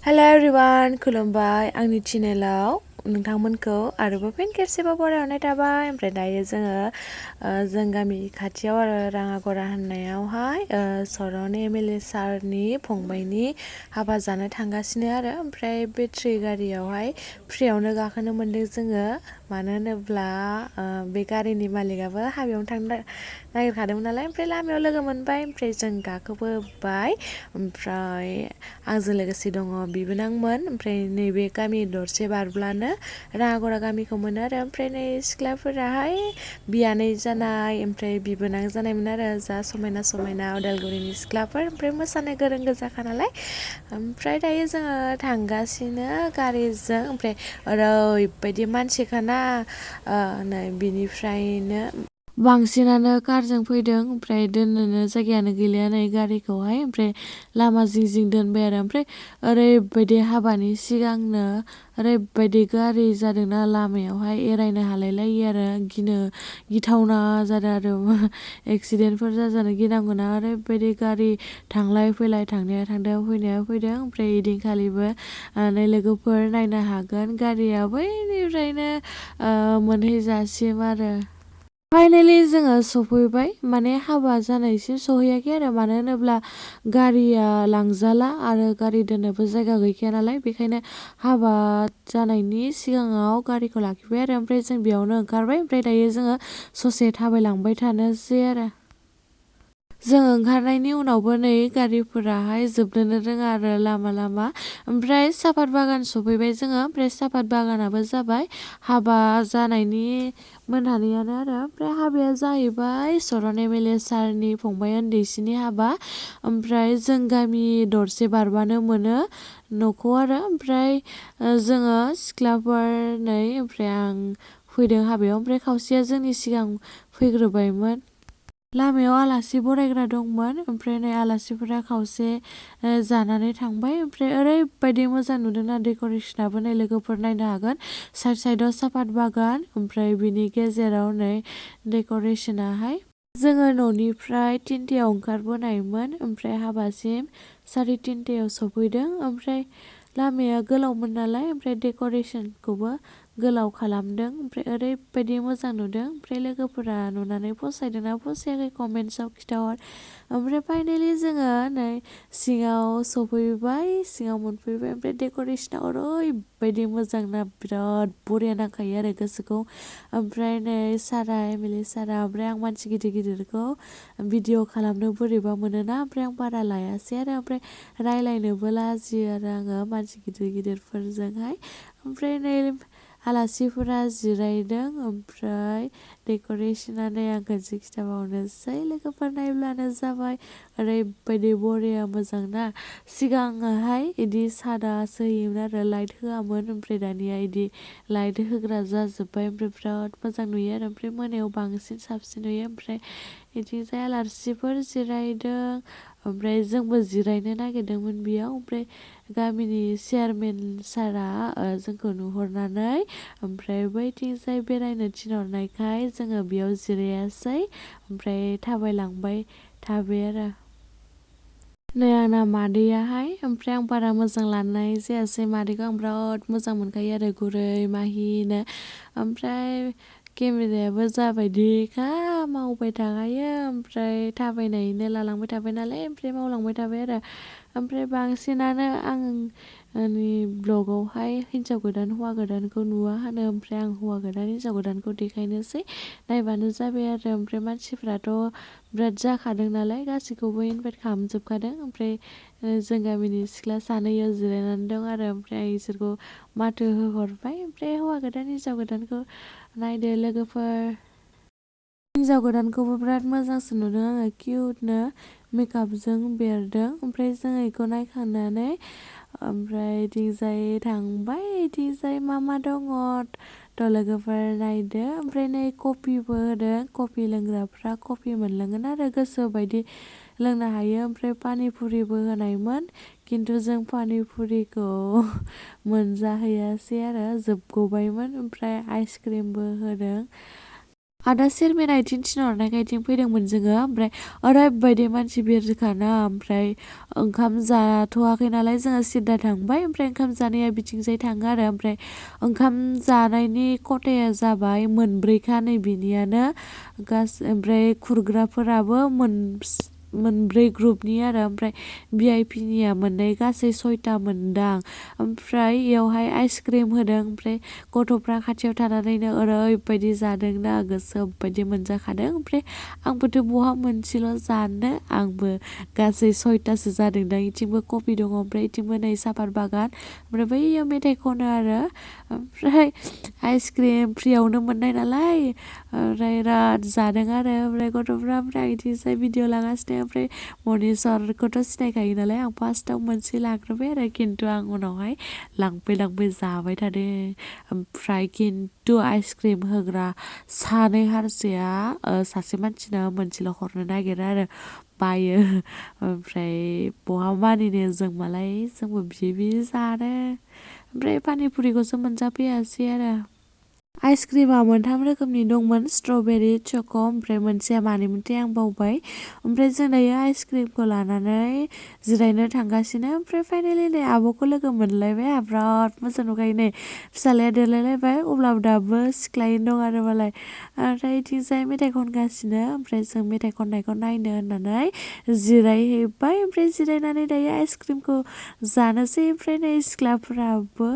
Hello everyone, खुलुमबाय आंनि चेनेलाव नोंथांमोनखौ आरोबाव फिन खेबसेबाव बरायहरनाय थाबाय। ओमफ्राय दायो जों गामि खाथियाव आरो राङागरा होननायावहाय सर'नि MLA सारनि फंबायनि हाबा जानो थांगासिनो आरो ओमफ्राय बेटारि गारियावहाय फ्रियावनो गाखोनो मोनदों जोङो। मानो होनोब्ला बे गारिनि मालिकआबो हाबायावनो थांनो नागिरखादोंमोन नालाय ओमफ्राय लामायाव लोगो मोनबाय ओमफ्राय जों गाखोबोबाय ओमफ्राय आंजों लोगोसे दङ बिबोनांमोन। ओमफ्राय नैबे गामि दरसे बारब्लानो राङागरा गामिखौ मोनो आरो ओमफ्राय नै सिख्लाफोराहाय बियानै जानाय ओमफ्राय बिबोनां जानायमोन आरो जा समायना समायना उदालगुरिनि सिख्लाफोर ओमफ्राय मोसानो गोरों गोजाखा नालाय। ओमफ्राय दायो जोङो थांगासिनो गारिजों ओमफ्राय ओरैबायदि मानसिखाना नै बिनिफ्रायनो बांसिनानो कारजों फैदों ओमफ्राय दोननोनो जायगायानो गैलिया नै गारिखौहाय ओमफ्राय लामा जिं जिं दोनबाय आरो ओमफ्राय ओरैबायदि हाबानि सिगांनो ओरैबायदि गारि जादोंना लामायावहाय एरायनो हालायलायि आरो गिथावना जादों आरो एक्सिडेन्टफोर जाजानो गिनांगौना ओरैबायदि गारि थांलाय फैलाय थांनाया थांदों फैनाया फैदों ओमफ्राय इदिनखालिबो नै लोगोफोर नायनो हागोन गारिया बैनिफ्रायनो मोनहैजासिम आरो फाइनेलि जोङो सफैबाय माने हाबा जानायसिम सहैयाखै आरो मानो होनोब्ला गारिया लांजाला आरो गारि दोननोबो जायगा गैखाया नालाय बेखायनो हाबा जानायनि सिगाङाव गारिखौ लाखिबाय आरो ओमफ्राय जों बेयावनो ओंखारबाय ओमफ्राय दायो जोङो ससे थाबायलांबाय थानोसै आरो जों ओंखारनायनि उनावबो नै गारिफोराहाय जोबनोनो रोङा आरो लामा लामा ओमफ्राय सापात बागान सफैबाय जोङो ओमफ्राय सापात बागानाबो जाबाय हाबा जानायनि मोनहानियानो आरो ओमफ्राय हाबाया जाहैबाय सरन MLA सारनि फंबाय उन्दैसिनि हाबा ओमफ्राय जों गामि दरसे बारबानो मोनो न'खौ आरो ओमफ्राय जोङो सिख्लाफोर नै ओमफ्राय आं फैदों हाबायाव ओमफ्राय खावसेया जोंनि सिगां फैग्रोबायमोन। लामायाव आलासि बरायग्रा दंमोन ओमफ्राय नै आलासिफोरा खावसे जानानै थांबाय ओमफ्राय ओरैबायदि मोजां नुदोंना डेक'रेसनाबो नै लोगोफोर नायनो हागोन साइड साइडआव सापात बागान ओमफ्राय बिनि गेजेराव नै डेक'रेसनाहाय जोङो न'निफ्राय 3टायाव ओंखारबोनायमोन ओमफ्राय हाबासिम 3:30 सफैदों ओमफ्राय लामाया गोलावमोन नालाय ओमफ्राय डेक'रेसनखौबो गोलाव खालामदों ओमफ्राय ओरैबायदि मोजां नुदों ओमफ्राय लोगोफोरा नुनानै फसायदोंना फसायाखै कमेन्ट्सआव खिथाहर। ओमफ्राय फाइनेलि जोङो नै सिङाव सफैबाय सिङाव मोनफैबाय ओमफ्राय डेक'रेसना ओरैबायदि मोजांना बिराद बरिया नांखायो आरो गोसोखौ ओमफ्राय नै सारा MLA सारा ओमफ्राय आं मानसि गिदिर गिदिरखौ भिडिअ खालामनो बोरैबा मोनोना ओमफ्राय आं बारा लायासै आरो ओमफ्राय रायलायनोबो लाजियो आरो आङो मानसि गिदिर गिदिरफोरजोंहाय ओमफ्राय नै आलासिफोरा जिरायदों ओमफ्राय डेक'रेसना नै आं खनसे खिथाबावनोसै लोगोफोर नायब्लानो जाबाय ओरैबायदि बरिया मोजांना सिगाङावहाय इदि सादासो होयोमोन आरो लाइट होआमोन ओमफ्राय दानिया इदि लाइट होग्रा जाजोब्बाय ओमफ्राय बिराद मोजां नुयो आरो ओमफ्राय मोनायाव बांसिन साबसिन नुयो ओमफ्राय इथिंजाय आलासिफोर जिरायदों ओमफ्राय जोंबो जिरायनो नागिरदोंमोन बेयाव ओमफ्राय गामिनि चेयारमेन सारा जोंखौ नुहरनानै ओमफ्राय बैथिंजाय बेरायनो थिनहरनायखाय जोङो बेयाव जिरायासै ओमफ्राय थाबायलांबाय थाबाय आरो नै आंना मादैयाहाय ओमफ्राय आं बारा मोजां लानाय जायासै मादैखौ आं बिराद मोजां मोनखायो आरो गुरै माहिनो ओमफ्राय केमेरायाबो जाबायदिखा मावबाय थाखायो ओमफ्राय थाबायनायनो लालांबाय थाबाय नालाय ओमफ्राय मावलांबाय थाबाय आरो ओमफ्राय बांसिनानो आंनि ब्लगावहाय हिन्जाव गोदान हौवा गोदानखौ नुवा होनो ओमफ्राय आं हौवा गोदान हिन्जाव गोदानखौ देखायनोसै नायबानो जाबाय आरो ओमफ्राय मानसिफ्राथ' बिराद जाखादों नालाय गासैखौबो इनभाइट खालामजोबखादों ओमफ्राय जों गामिनि सिख्ला सानैयाव जिरायनानै दं आरो ओमफ्राय आं इसोरखौ माथो होहरबाय ओमफ्राय हौवा गोदान हिन्जाव गोदानखौ नायदो लोगोफोर हिन्जाव गोदानखौबो बिराद मोजांसो नुदों आङो किउटनो मेकआपजों बेरदों ओमफ्राय जों बेखौ नायखांनानै ओमफ्राय इथिंजाय थांबाय इथिंजाय मा दङ थ' लोगोफोर नायदो ओमफ्राय नै कफिबो होदों कफि लोंग्राफ्रा कफि मोनलोंगोन आरो गोसो बायदि लोंनो हायो ओमफ्राय पानिपुरिबो होनायमोन खिन्थु जों पानिपुरिखौ मोनजाहैयासै आरो जोबगबायमोन ओमफ्राय आइसक्रिमबो होदों आदा चेयारमेना इथिं थिनहरनायखाय इथिं फैदोंमोन जोङो। ओमफ्राय ओरैबायदि मानसि बिरखाना, ओमफ्राय ओंखाम जाथ'वाखै नालाय जोङो सिदा थांबाय। ओमफ्राय ओंखाम जानाया बिथिंजाय थाङो आरो। ओमफ्राय ओंखाम जानायनि खथाया जाबाय मोनब्रैखा नै बिनियानो ओमफ्राय खुरग्राफोराबो मोनब्रै ग्रुपनि आरो। ओमफ्राय VIPनिया मोननै, गासै 6ता मोनदां। ओमफ्राय इयावहाय आइसक्रिम होदों। ओमफ्राय गथ'फ्रा खाथियाव थानानैनो ओरैबायदि जादोंना, गोसो बायदि मोनजाखादों। ओमफ्राय आंबोथ' बहा मोनसेल' जानो, आंबो गासै 6तासो जादोंदां। इथिंबो कफि दङ, ओमफ्राय इथिंबो नै सापात बागान, ओमफ्राय बैयाव मेथाइ खनो आरो। ओमफ्राय आइसक्रिम फ्रियावनो मोननाय नालाय, ओमफ्राय बिराद जादों आरो। ओमफ्राय गथ'फ्रा ओमफ्राय इथिंजाय भिडिअ लागासिनो। ओमफ्राय मनिसरखौथ' सिनायखायो नालाय, आं फार्स्टआव मोनसे लाग्रोबाय आरो, खिन्थु आं उनावहाय लांफै जाबाय थादों। ओमफ्राय खिन्थु आइसक्रिम होग्रा सानै हारसाया सासे मानसिनो मोनसेल' हरनो नागिरो आरो, बायो। ओमफ्राय बहा मानिनो, जों मालाय जोंबो बियै बियै जादों। ओमफ्राय पानिपुरिखौसो मोनजाफैयासै आरो। आइसक्रिमा मोनथाम रोखोमनि दंमोन, स्ट्रबेरि, चक', ओमफ्राय मोनसेया मानिमोनथाय आं बावबाय। ओमफ्राय जों दायो आइसक्रिमखौ लानानै जिरायनो थांगासिनो। ओमफ्राय फाइनेलि नै आब'खौ लोगो मोनलायबाय। आंहा बिराद मोजां नुखायो, नै फिसाज्लाया देलायलायबाय, अब्लाबो दाबो सिख्लायैनो दं आरो मालाय। ओमफ्राय इथिंजाय मेथाइ खनगासिनो। ओमफ्राय जों मेथाइ खननायखौ नायनो होननानै जिरायहैबाय। ओमफ्राय जिरायनानै दायो आइसक्रिमखौ जानोसै। ओमफ्राय नै सिख्लाफोराबो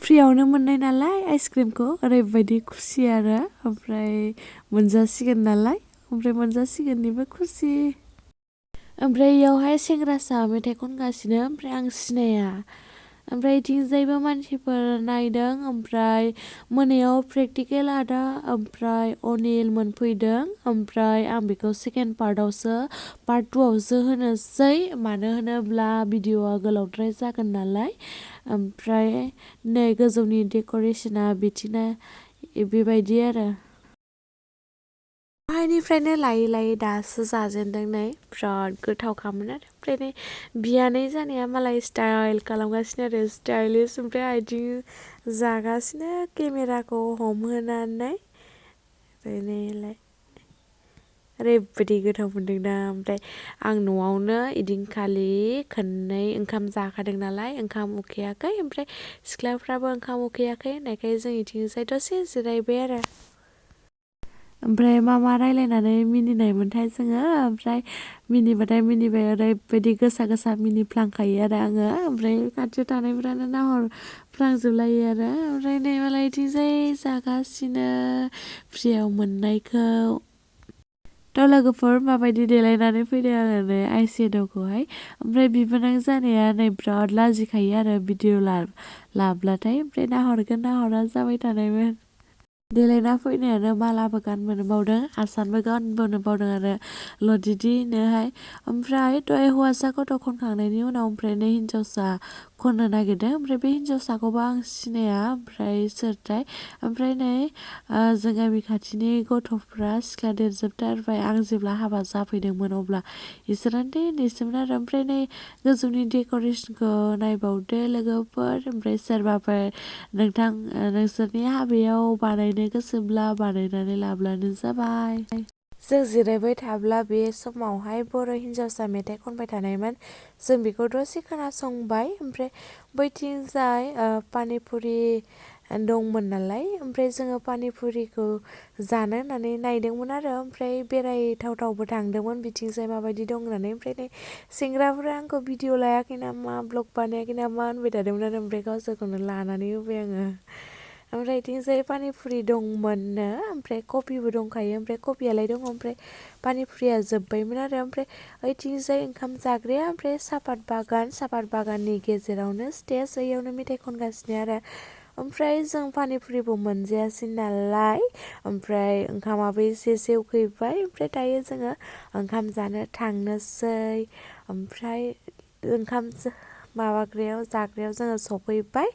फ्रियावनो मोननाय नालाय आइसक्रिमखौ ओरैबायदि खुसि आरो। ओमफ्राय मोनजासिगोन नालाय, ओमफ्राय मोनजासिगोननिबो खुसि। ओमफ्राय इयावहाय सेंग्रासा मेथाइ खनगासिनो। ओमफ्राय आं सिनाया। ओमफ्राय इथिंजायबो मानसिफोर नायदों। ओमफ्राय मोनायाव प्रेक्टिकेल आदा ओमफ्राय अनिल मोनफैदों। ओमफ्राय आं बेखौ सेकेन्ड पार्ट 2आवसो होनोसै, मानो होनोब्ला भिडिअआ गोलावद्राय जागोन नालाय। ओमफ्राय नै गोजौनि डेक'रेसना बिथिंना बेबायदि आरो। दहायनिफ्रायनो लायै दासो जाजेनदों। नै बिराद गोथावखामोन आरो। ओमफ्राय नै बियानै जानाया मालाय स्टाइल खालामगासिनो आरो, स्टाइलिस। ओमफ्राय आथिं जागासिनो केमेराखौ हमहोनानै। ओमफ्राय नैलाय ओरैबायदि गोथाव मोनदोंना। ओमफ्राय आं न'आवनो इदिनखालि खननै ओंखाम जाखादों नालाय, ओंखाम उखैयाखै। ओमफ्राय सिख्लाफ्राबो ओंखाम उखैयाखै होननायखाय जों इथिंजाय दसे जिरायबाय आरो। ओमफ्राय मा रायलायनानै मिनिनायमोनथाय जोङो। ओमफ्राय मिनिबाथाय मिनिबाय, ओरैबायदि गोसा मिनिफ्लांखायो आरो आङो। ओमफ्राय खाथियाव थानायफ्रानो नाहरफ्लांजोबलायो आरो। ओमफ्राय नै मालाय इथिंजाय जागासिनो फ्रियाव मोननायखौ। थ' लोगोफोर माबायदि देलायनानै फैदों आङो नै आइसेड'खौहाय। ओमफ्राय बिबोनां जानाया नै बिराद लाजिखायो आरो भिडिअ लाब्लाथाय। ओमफ्राय नाहरा जाबाय थानायमोन। देलायना फैनायानो मालाबो गानबोनो बावदों, आसानबो गानबोनो बावदों आरो लदिदिनोहाय। ओमफ्राय दहाय हौवासा गथ' खनखांनायनि उनाव ओमफ्राय नै हिन्जावसा खननो नागिरदों। ओमफ्राय बे हिन्जावसाखौबो आं सिनाया, ओमफ्राय सोरथाय। ओमफ्राय नै जों गामि खाथिनि गथ'फ्रा सिख्ला देरजोबथारबाय। आं जेब्ला हाबा जाफैदोंमोन अब्ला इसोर उन्दैसोमोन आरो। ओमफ्राय नै गोजौनि डेक'रेसनखौ नायबावदो लोगोफोर। ओमफ्राय सोरबाफोर नोंसोरनि हाबायाव बानायनो गोसोब्ला बानायनानै लाब्लानो जाबाय। जों जिरायबाय थाब्ला बे समावहाय बर' हिन्जावसा मेथाइ खनबाय थानायमोन। जों बेखौ दसे खोनासंबाय। ओमफ्राय बैथिंजाय पानिपुरि दंमोन नालाय, ओमफ्राय जोङो पानिपुरिखौ जानो होननानै नायदोंमोन आरो। ओमफ्राय बेरायथावबो थांदोंमोन बिथिंजाय माबायदि दं होननानै। ओमफ्राय नै सेंग्राफोरा आंखौ भिडिअ लायाखै नामा, ब्लग बानायाखै नामा होनबाय थादोंमोन आरो। ओमफ्राय गावसोरखौनो लानानै होबाय आङो। ओमफ्राय इथिंजाय पानिपुरि दंमोननो, ओमफ्राय कफिबो दंखायो। ओमफ्राय कफियालाय दङ, ओमफ्राय पानिपुरिया जोब्बायमोन आरो। ओमफ्राय ओइथिंजाय ओंखाम जाग्राया, ओमफ्राय सापात बागाननि गेजेरावनो स्टेज, ओइयावनो मेथाइ खनगासिनो आरो। ओमफ्राय जों पानिपुरिबो मोनजायासै नालाय, ओमफ्राय ओंखामाबो एसे उखैबाय। ओमफ्राय दायो जोङो ओंखाम जानो थांनोसै। ओमफ्राय ओंखाम जाग्रायाव जोङो सफैबाय।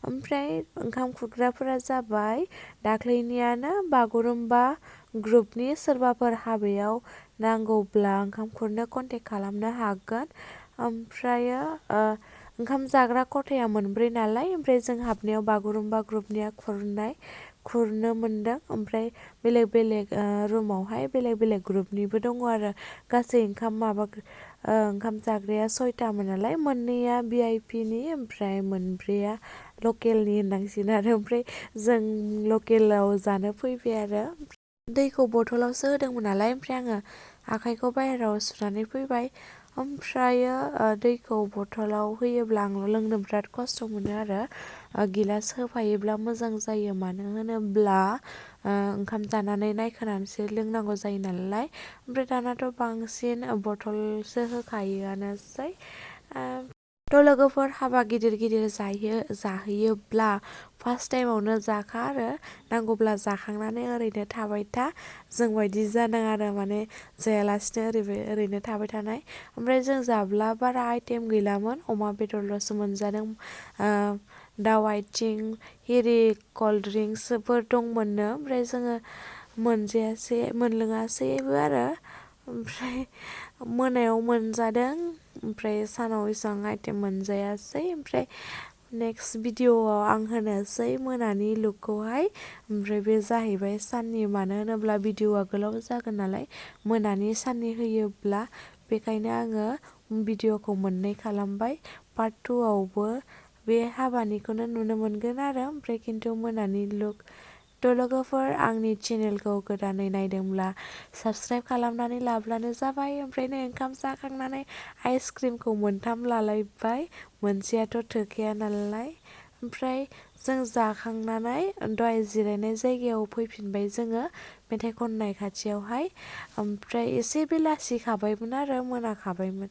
ओमफ्राय ओंखाम खुरग्राफोरा जाबाय दाख्लैनियानो बागुरुम्बा ग्रुपनि। सोरबाफोर हाबायाव नांगौब्ला ओंखाम खुरनो कन्टेक्ट खालामनो हागोन। ओमफ्रायो ओंखाम जाग्रा खथाया मोनब्रै नालाय, ओमफ्राय जों हाबनायाव बागुरुम्बा ग्रुपनिया खुरनो मोनदों। ओमफ्राय बेलेग बेलेग रुमावहाय बेलेग बेलेग ग्रुपनिबो दङ आरो गासै ओंखाम जाग्राया 6थामोन नालाय, मोननैया VIPनि ओमफ्राय मोनब्रैया लकेलनि होननांसिगोन आरो। ओमफ्राय जों लकेलाव जानो फैबाय आरो दैखौ बथलावसो होदोंमोन नालाय, ओमफ्राय आङो आखाइखौ बाहेरायाव सुनानै फैबाय। ओमफ्रायो दैखौ बथलाव होयोब्ला आं लोंनो बिराद खस्थ' मोनो आरो गिलास होफायोब्ला मोजां जायो, मानो होनोब्ला ओंखाम जानानै नायखोनानैसो लोंनांगौ जायो नालाय। ओमफ्राय दानाथ' बांसिन बथलसो होखायोआनोसै। थ' लोगोफोर हाबा गिदिर गिदिर जाहैयोब्ला फार्स्ट टाइमावनो जाखा आरो नांगौब्ला जाखांनानै ओरैनो थाबाय था, जोंबायदि जानाङा आरो माने जायालासिनो ओरैनो थाबाय थानाय। ओमफ्राय जों जाब्ला बारा आइटेम गैलामोन, अमा बेदरल'सो मोनजादों। दाउ आथिं एरि कल्ड-ड्रिंक्सफोर दंमोननो, ओमफ्राय जोङो मोनलोङासैबो आरो। ओमफ्राय मोनायाव मोनजादों, ओमफ्राय सानाव एसेबां आइटेम मोनजायासै। ओमफ्राय नेक्स्ट भिडिअ'आव आं होनोसै मोनानि लुकखौहाय। ओमफ्राय बे जाहैबाय साननि, मानो होनोब्ला भिडिअ'आ गोलाव जागोन नालाय मोनानि साननि होयोब्ला, बेखायनो आङो भिडिअ'खौ मोननै खालामबाय। पार्ट 2आवबो बे हाबानिखौनो नुनो मोनगोन आरो, ओमफ्राय खिन्थु मोनानि लुक। थ' लोगोफोर आंनि चेनेलखौ गोदानै नायदोंब्ला साबस्क्राइब खालामनानै लाब्लानो जाबाय। ओमफ्राय नै ओंखाम जाखांनानै आइसक्रिमखौ 3 लालायबाय, मोनसेयाथ' थोखाया नालाय। ओमफ्राय जों जाखांनानै दहाय जिरायनाय जायगायाव फैफिनबाय जोङो मेथाइ खननाय खाथियावहाय। ओमफ्राय एसे बेलासि खाबायमोन आरो मोनाखाबायमोन।